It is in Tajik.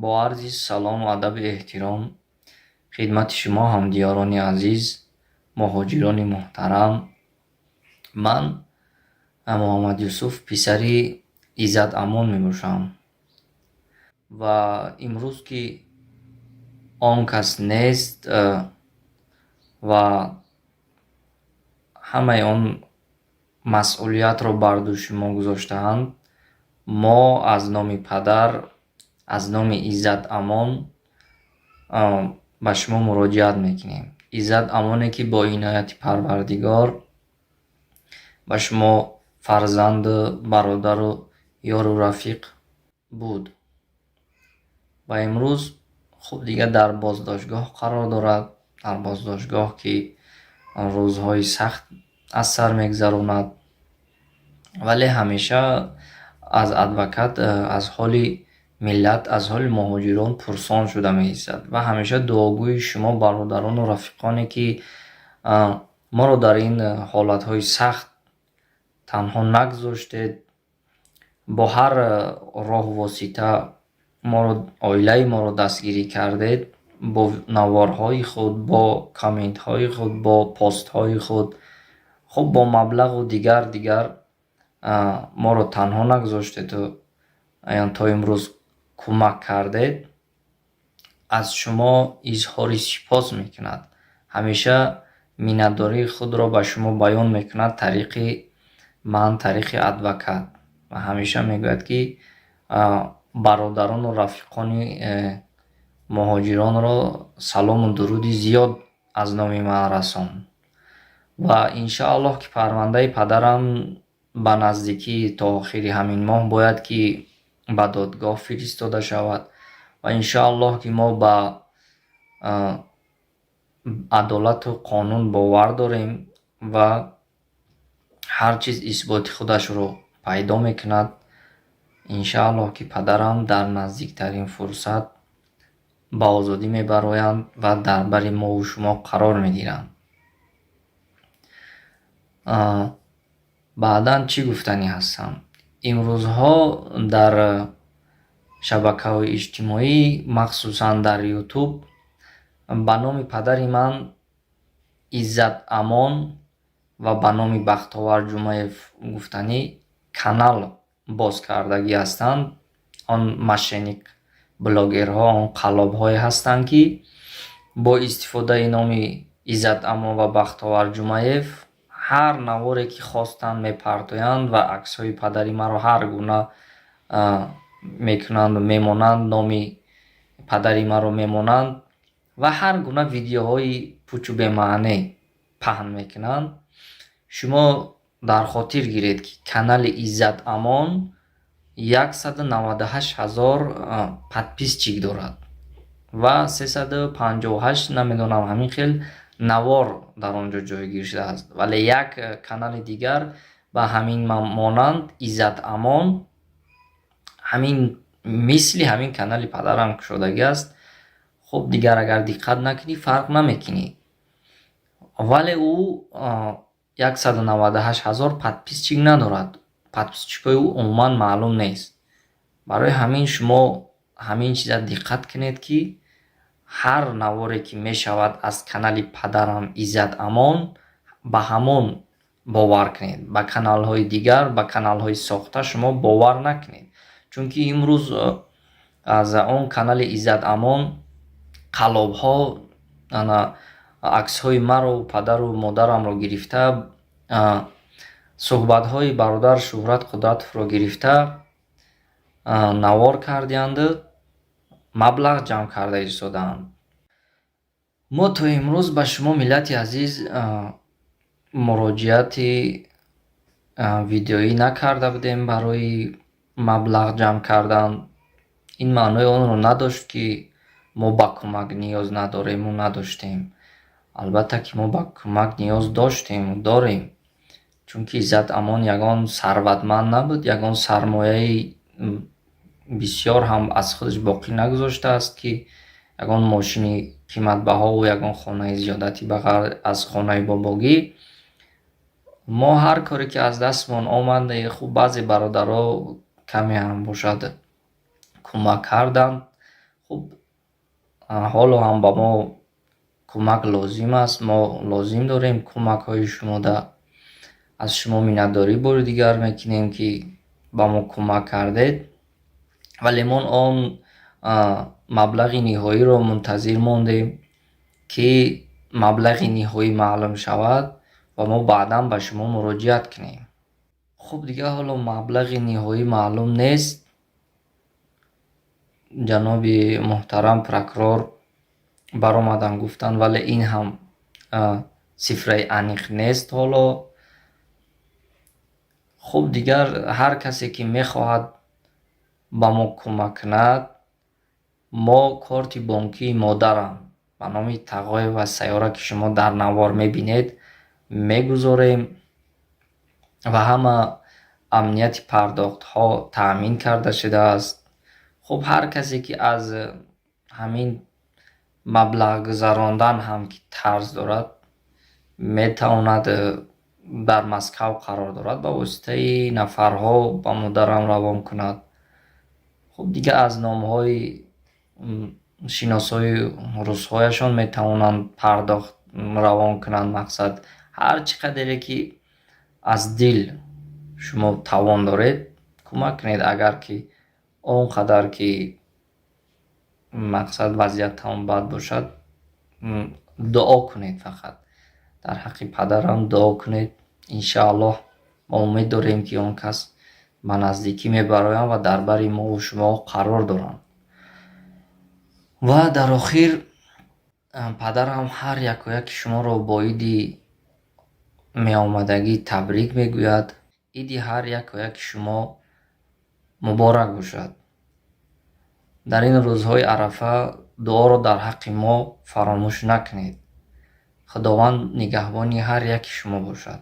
Бо арзи салому адаби эҳтиром хидмати шумо, ҳамдиёрони азиз, муҳоҷирони муҳтарам. Ман Муҳаммадюсуф, писари Иззат Амон мебошам. Ва имрӯз, ки он кас нест ва ҳамаи он масъулиятро бар дӯши мо гузоштаанд, мо аз номи падар, аз номи Иззат Амон ба шумо муроҷиат мекунем. Иззат Амоне, ки бо инояти Парвардигор ба шумо фарзанду бародару ёру рафиқ буд ва имрӯз хуб дигар дар боздоштгоҳ қарор дорад, дар боздоштгоҳ, ки рӯзҳои сахт аз сар мегзаронад, вале ҳамеша аз адвокат аз ҳоли миллат, аз ҳоли муҳоҷирон пурсон шуда меистад ва ҳамеша дуогӯи шумо, бародарону рафиқоне, ки моро дар ин ҳолатҳои сахт танҳо нагузоштед, бо ҳар роҳу восита моро, оилаи моро дастгирӣ кардед, бо наворҳои худ, бо комментҳои худ, бо постҳои худ, хуб, бо маблағу дигар дигар моро танҳо нагузоштеду то имрӯз кӯмак кардед, аз шумо изҳори сипос мекунад. Ҳамеша миннатдории худро ба шумо баён мекунад тариқи ман, тариқи адвокат, ва ҳамеша мегӯяд, ки бародарону рафиқони муҳоҷиронро салому дуруди зиёд аз номи ман расон. Ва иншааллоҳ, ки парвандаи падарам ба наздикӣ, то охири ҳамин моҳ бояд ки ба додгоҳ фиристода шавад ва иншааллоҳ, ки мо ба адолату қонун бовар дорем ва ҳар чиз исботи худашро пайдо мекунад. Иншааллоҳ, ки падарам дар наздиктарин фурсат ба озодӣ мебароянд ва дар бари мову шумо қарор мегиранд. Баъдан чӣ гуфтанӣ ҳастам? Имрӯзҳо дар шабакаҳои иҷтимоӣ, махсусан дар Ютуб, ба номи падари ман Иззат Амон ва ба номи Бахтовар Ҷумаев гуфтанӣ канал боз кардагӣ ҳастанд. Он мошенник блогерҳо, он қаллобҳое ҳастанд, ки бо истифодаи номи Иззат Амон ва Бахтовар Ҷумаев ҳар наворе ки хостанд мепартоянд ва аксҳои падари маро ҳар гуна мекунанду мемонанд, номи падари маро мемонанд ва ҳар гуна видеоҳои пучу бемаъне паҳн мекунанд. Шумо дар хотир гиред, ки канали Иззат Амон 198 000 подписчик дорад ва 358, намедонам, ҳамин хел навор дар он ҷо ҷойгир шудааст, вале як канали дигар ба ҳамин монанд, Иззат Амон, ҳамин мисли ҳамин канали падарам кушодагӣ аст. Хуб, дигар агар диққат накунӣ, фарқ намекунӣ, вале ӯ 198 000 подписчик надорад, подписчикҳои ӯ умуман маълум нест. Барои ҳамин шумо ҳамин чиза диққат кунед, ки ҳар наворе ки мешавад аз канали падарам Иззат Амон, ба ҳамон бовар кунед. Ба каналҳои дигар, ба каналҳои сохта шумо бовар накунед, чунки имрӯз аз он канали Иззат Амон қаллобҳо ана аксҳои маро, падару модарамро гирифта, суҳбатҳои бародар Шӯҳрат Қудратовро гирифта, навор кардианду маблағ ҷамъ карда истодаанд. Мо то имрӯз ба шумо, миллати азиз, муроҷиати видеоӣ накарда будем барои маблағ ҷамъ кардан. Ин маънои онро надошт, ки мо ба кӯмак ниёз надорему надоштем. Албатта, ки мо ба кӯмак ниёз доштему дорем, чунки Иззат Амон ягон сарватманд набуд, ягон сармояи бисёр ҳам аз худаш боқӣ нагузоштааст, ки ягон мошини қиматбаҳову ягон хонаи зиёдатӣ ба ғайр аз хонаи бобогӣ. Мо ҳар коре ки аз дастмон омад, хуб, баъзе бародаро каме ҳам бошад кӯмак карданд. Хуб, ҳоло ҳам ба мо кӯмак лозим аст, мо лозим дорем кӯмакҳои шумода. Аз шумо миннатдорӣ бори дигар мекунем, ки ба мо кӯмак кардед, вале мо он маблағи ниҳоиро мунтазир мондем, ки маблағи ниҳоӣ маълум шавад ва мо баъдан ба шумо муроҷиат кунем. Хуб, дигар ҳоло маблағи ниҳоӣ маълум нест. Ҷаноби муҳтарам прокурор баромаданд, гуфтанд, вале ин ҳам цифраи аниқ нест ҳоло. Хуб, дигар ҳар касе ки мехоҳад ба мо кӯмак кунад, мо корти бонкии модарам ба номи Тағоева Сайёра, ки шумо дар навор мебинед, мегузорем ва ҳама амнияти пардохтҳо таъмин карда шудааст. Хуб, ҳар касе ки аз ҳамин маблағ гузарондан ҳам ки тарс дорад, метавонад, дар Москав қарор дорад, ба воситаи нафарҳо ба модарам равон кунад. Хуб, дигар аз номҳои шиносои русҳояшон метавонанд пардохт равон кунанд. Мақсад, ҳар чӣ қадре ки аз дил шумо тавон доред, кӯмак кунед. Агар ки он қадар ки, мақсад, вазъиятон бад бошад, дуо кунед, фақат дар ҳаққи падарам дуо кунед. Иншааллоҳ, мо умед дорем, ки он кас ба наздикӣ мебароянд ва дар бари мову шумо қарор доранд. Ва дар охир падарам ҳар якояки шуморо бо иди меомадагӣ табрик мегӯяд. Иди ҳар якояки шумо муборак бошад. Дар ин рӯзҳои Арафа дуоро дар ҳаққи мо фаромӯш накунед. Худованд нигаҳбони ҳар яки шумо бошад.